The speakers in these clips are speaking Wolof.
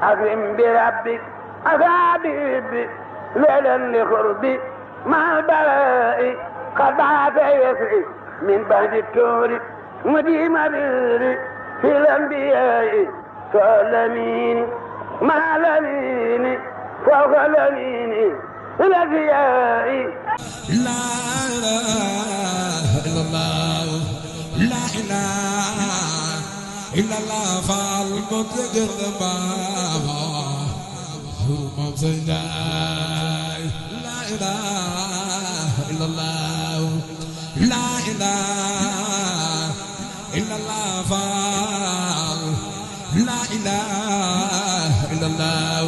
أكرم بربك أصابي ليلا لقربي مع البلاء قد عاد يسري من بعد الكور مديم بيري في الأنبياء سلميني مع الأمين فوق الأمين الأنبياء لا إله إلا الله لا إله إلا الله فالمطلق الضبابة هم سيداي لا إله إلا الله لا إله إلا الله فال لا إله إلا الله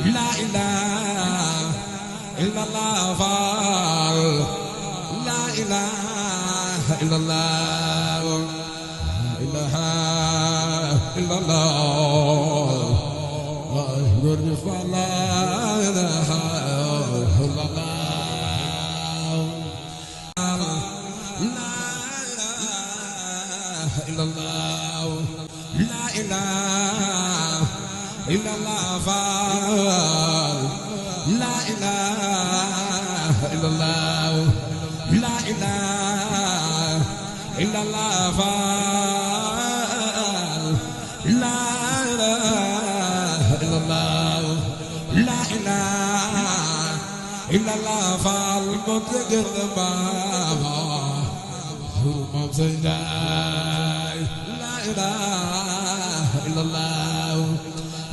لا إله إلا الله فال لا إله إلا الله لا إله إلا الله لا يرجف لا إله إلا الله لا إله إلا الله لا إله إلا الله فال لا إله إلا الله لا إله إلا الله فال لا إله إلا الله لا إله إلا الله فال مطلق الضبابة هم سيداي لا إله إلا الله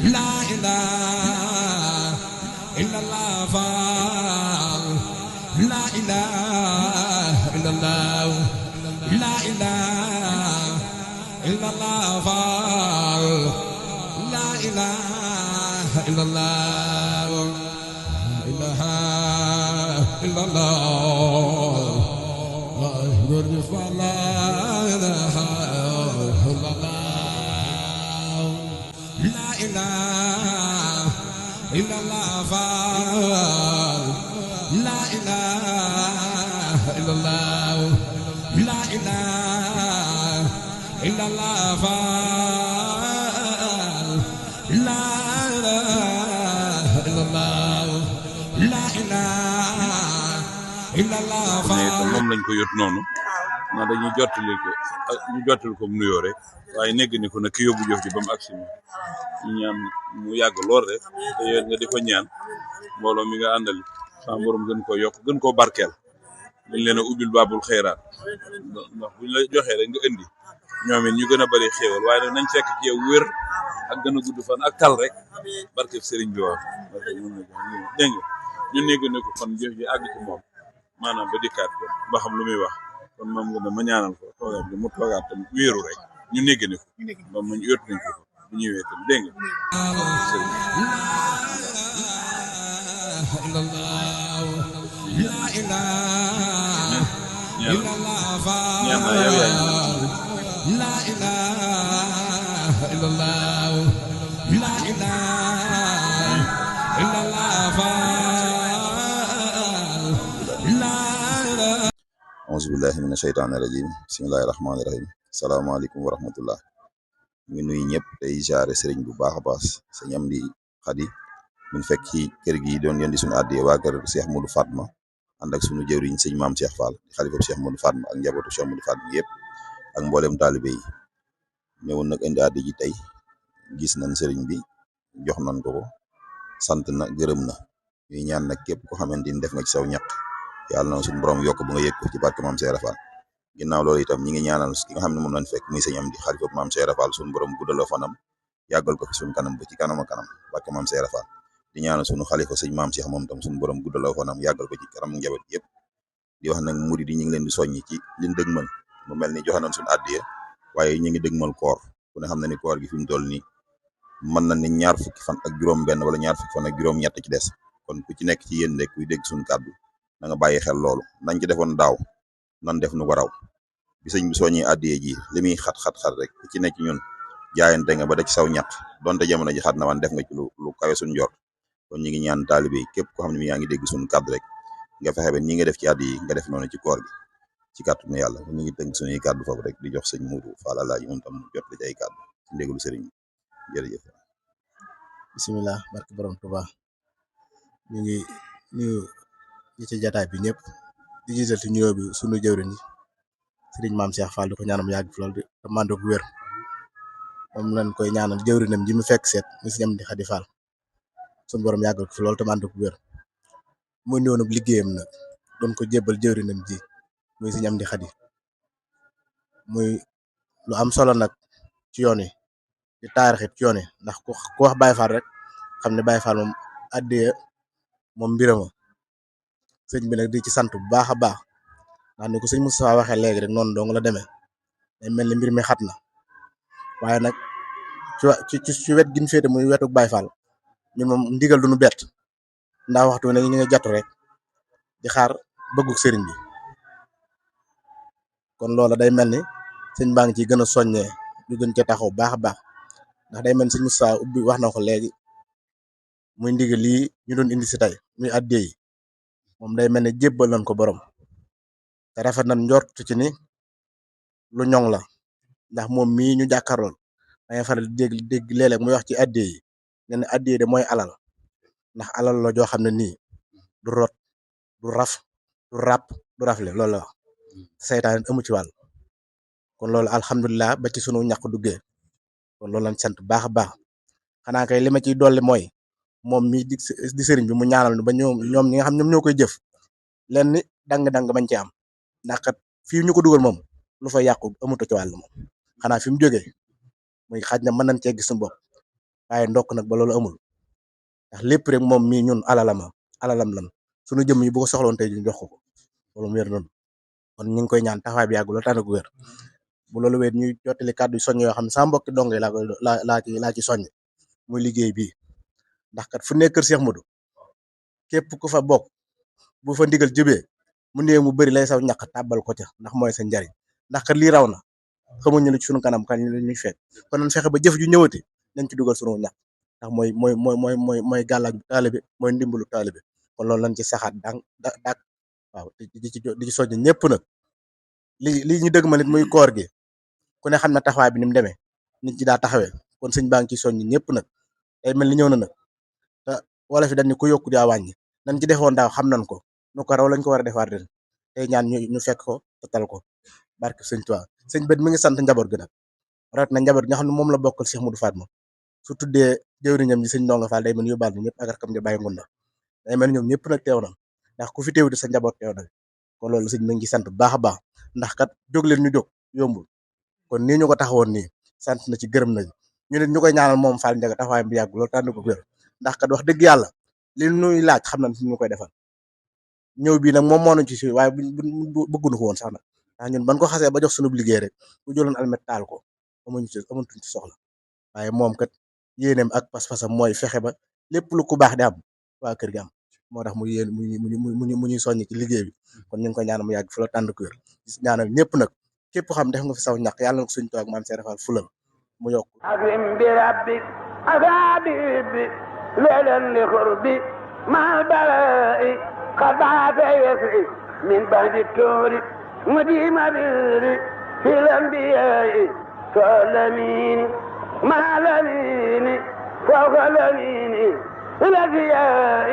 لا إله إلا الله فال لا إله إلا الله لا إله إلا الله فال لا إله إلا الله لا إله إلا الله لا يرجف لا إله إلا الله لا إله إلا الله فال لا إله إلا الله لا إله إلا الله فال لا إله إلا الله لا إله إلا الله فال moom lañ ko yot noonu na dañuy jottali ko mu nuyoo rek waaye negg ni ko nag ki yóbbu jëf ji ba mu agsi ñu ñaan mu yàgg lool rek te yow nga di ko ñaan mbooloo mi nga àndal sa borom gën koo yokk gën koo barkeel dañ leen a ubbil baabul xeeraat ndax buñ la joxee rek nga indi ñoom it ñu gën a bari xéewal waaye nag nañ fekk ci yow wér ak gën a gudd fan ak tal rek barkeb sëriñ bi waaw dégg nga ñu negg ne ko kon jëf ji àgg ci moom maanaam ba dikkaat ko ba xam lu muy wax kon moom nga ma ñaanal ko toogaat bi mu toogaat tamit wéeru rek ñu negg ne ko ba mu yóot nañ ko bu ñëwee tam dégg nga إلا الله لا إله إلا الله فال لا إله إلا الله لا إله إلا الله فال لا إله أعوذ بالله من الشيطان الرجيم بسم الله الرحمن الرحيم السلام عليكم ورحمة الله ñu nuy ñëpp tey jaare sëriñ bu baax a baax sëñ Amdi Xadi buñ fekk ci kër gi doon yoon di suñu àddee waa kër Cheikh Modou Fatma ànd ak suñu jëwriñ sëñ maam Cheikh Fall di xalifa Cheikh Modou Fatma ak njabootu Cheikh Modou Fatma yëpp ak mboolem taalibe yi ñëwoon nag indi àddi ji tey gis nañ sëriñ bi jox nañ ko sant na gërëm na ñuy ñaan nag képp ko xamante ni def nga ci saw ñaq yàlla na suñu borom yokk bu nga yëg ko ci barke maam Cheikh Fall ginnaaw loolu itam ñi ngi ñaanal ki nga xam ne moom lañ fekk muy sëñ Amdi xalifa maam Cheikh Fall suñu borom guddal fanam yàggal ko fi suñu kanam ba ci kanam a kanam barke maam Cheikh Fall di ñaanal suñu xalifa sëñ maam Cheikh moom tam suñu borom guddal fanam yàggal ko ci kanam njaboot yëpp di wax nag murid yi ñu ngi leen di soññi ci liñ dëgmal mu mel ni joxe nañ suñu addiya waaye ñu ngi dëgmal koor ku ne xam na ni koor gi fi mu toll nii mën na ni ñaar fukki fan ak juróom benn wala ñaar fukki fan ak juróom ñett ci des kon ku ci nekk ci yéen rek kuy dégg suñu kàddu na nga bàyyi xel loolu nañ ci defoon daaw nan def nu ko raw bi sëñ bi soññi addiya ji li muy xat rek ku ci nekk ñun jaayante nga ba da ci saw ñaq donte jamono ji xat na wan def nga ci lu kawe suñu njort kon ñi ngi ñaan taalibe yi képp koo xam ne mi yaa ngi dégg suñu kàddu rek nga fexe ba ñi nga def ci addiya yi nga def noonu ci koor gi ci kàttanu yàlla ñu ngi tënk suñuy kàddu foofu rek di jox sëñ Modou Fall Alaaji moom tam jot la ci ay kàddu ci ndéglu sëriñ bi jërëjëf bisimilah barke borom Tuuba ñu ngi nuyu ñi ci jataay bi ñëpp di gisal ci nuyoo bi sunu jëwriñ yi sëriñ maam Cheikh Fall di ko ñaanam yàgg fi lool di te màndoog wér moom lañ koy ñaanal jëwriñam ji mu fekk seet mu si ñam di Xadi Fall sunu borom yàggal ko fi lool te màndoog wér mu ñëwoon liggéeyam nag doon ko jébbal jëwriñam ji muy si ñam di Xadi muy lu am solo nag ci yoon yi di taarixit ci yoon yi ndax ku wax Baye Fall rek xam ne Baye Fall moom addiya moom mbirama sëñ bi nag di ci sant bu baax a baax ndax ni ko sëñ Moustapha waxee léegi rek noonu dong la demee day mel ni mbir mi xat na waaye nag ci wet gi ñu féete muy wetu Baye Fall ñun moom ndigal du ñu bett ndax waxtu ne ñu ngi jatu rek di xaar bëgguk sëriñ bi kon loola day mel ni sëñ baa ngi ciy gën a soññee ñu gën ca taxaw baax a baax ndax day mel ni sëñ Moustapha ubbi wax na ko léegi muy ndigal lii ñu doon indi si tey muy addiya yi moom day mel ne jébbal nañ ko borom te rafet nañ njort ci ni lu ñoŋ la ndax moom mii ñu jàkkaarlool dangay faral di dégg léeg-léeg muy wax ci addiya yi ne addiya de mooy alal ndax alal la joo xam ne nii du rot du raf du ràpp du rafle loolu la wax saytaan amu ci wàll kon loolu alhamdulilah ba ci sunu ñàkk duggee kon loolu lañ sant baax a baax xanaa kay li ma ciy dolli mooy moom mii di sëriñ bi mu ñaanal nu ba ñoom ñi nga xam ñoom ñoo koy jëf lenn ni dang-dang bañ ci am ndax kat fii ñu ko dugal moom lu fa yàqu amuto ci wàll moom xanaa fi mu jógee muy xaaj na mën nañ cee gis suñu bopp waaye ndokk nag ba loolu amul ndax lépp rek moom mii ñun alalam lan suñu jëm yi bu ko soxloon tey ñu jox ko loolu mu wér noonu kon ñu ngi koy ñaan taxawaay bi yàggu loolu tànn ko wér bu loolu wéet ñuy jottali kàddu soññ yoo xam ne sama mbokki dong yi laa ci soññ muy liggéey bii ndax kat fu nekk kër Cheikh Modou képp ku fa bokk bu fa ndigal jëbee mu néew mu bëri lay saw ñàkk tàbbal ko ca ndax mooy sa njariñ ndax kat lii raw na xamuñu lu ci sunu kanam kañ la ñuy fekk kon nañ fexe ba jëf ju ñëwati nañ ci dugal sunu ñàkk ndax mooy gàllaaj taalibe mooy ndimbalu taalibe kon loolu lañ ci saxaat dak waaw di ci soññ ñëpp nag li ñu dëgg ma nit muy koor gi ku ne xam na taxawaay bi ni mu demee nit ñi daa taxawee kon sëñ baa ngi ci soññ ñëpp nag day mel ni ñëw na nag te wala fi dañ ni ku yokku daa wàññi nañ ci defoon daaw xam nañ ko nu ko raw lañ ko war a defaat ren tey ñaan ñu fekk ko te tal ko barke sëñ Tuubaa sëñ bët mi ngi sant njaboot gi nag rawat na njaboot gi nga xam ne moom la bokkal Cheikh Modou Fatma su tuddee jëwriñam ji sëñ Ndonga Fall day mel ni yóbbaal ni ñëpp ak rakam ja bàyyi ngunda day mel ni ñoom ñëpp nag teew na ndax ku fi teewute sa njaboot teew na kon loolu sëñ mi ngi sant bu baax a baax ndax kat jóg leen ñu jóg yombul kon nii ñu ko taxawoon nii sant na ci gërëm nañu ñu nit ñu koy ñaanal moom Fall Ndiaga taxawaayam bi yàgg loolu tànn ko wér ndax kat wax dëgg yàlla li nuy laaj xam nañ fi ñu koy defal ñëw bii nag moom moo nañ ci si waaye bëgguñu ko woon sax nag ndax ñun ban ko xasee ba jox sunu liggéey rek bu jëloon almet taal ko amuñu ci soxla waaye moom kat yéeneem ak pas-pasam mooy fexe ba lépp lu ku baax di am waa kër gi am moo tax mu yéen mu ñuy soññ ci liggéey bi kon ñu ngi koy ñaanal mu yàgg fu la tànd ko wér ñaanal ñëpp nag képp xam def nga fi saw ñàkk yàlla na ko suñu toog maam Seex Faal fulal mu yokk أكرم بربك أفابيب ليلا لقربي مع البلاء قد عاد يسعي من بعد الكور مديم بيري في الأنبياء كالأمين مع الأمين فوق الأمين الأنبياء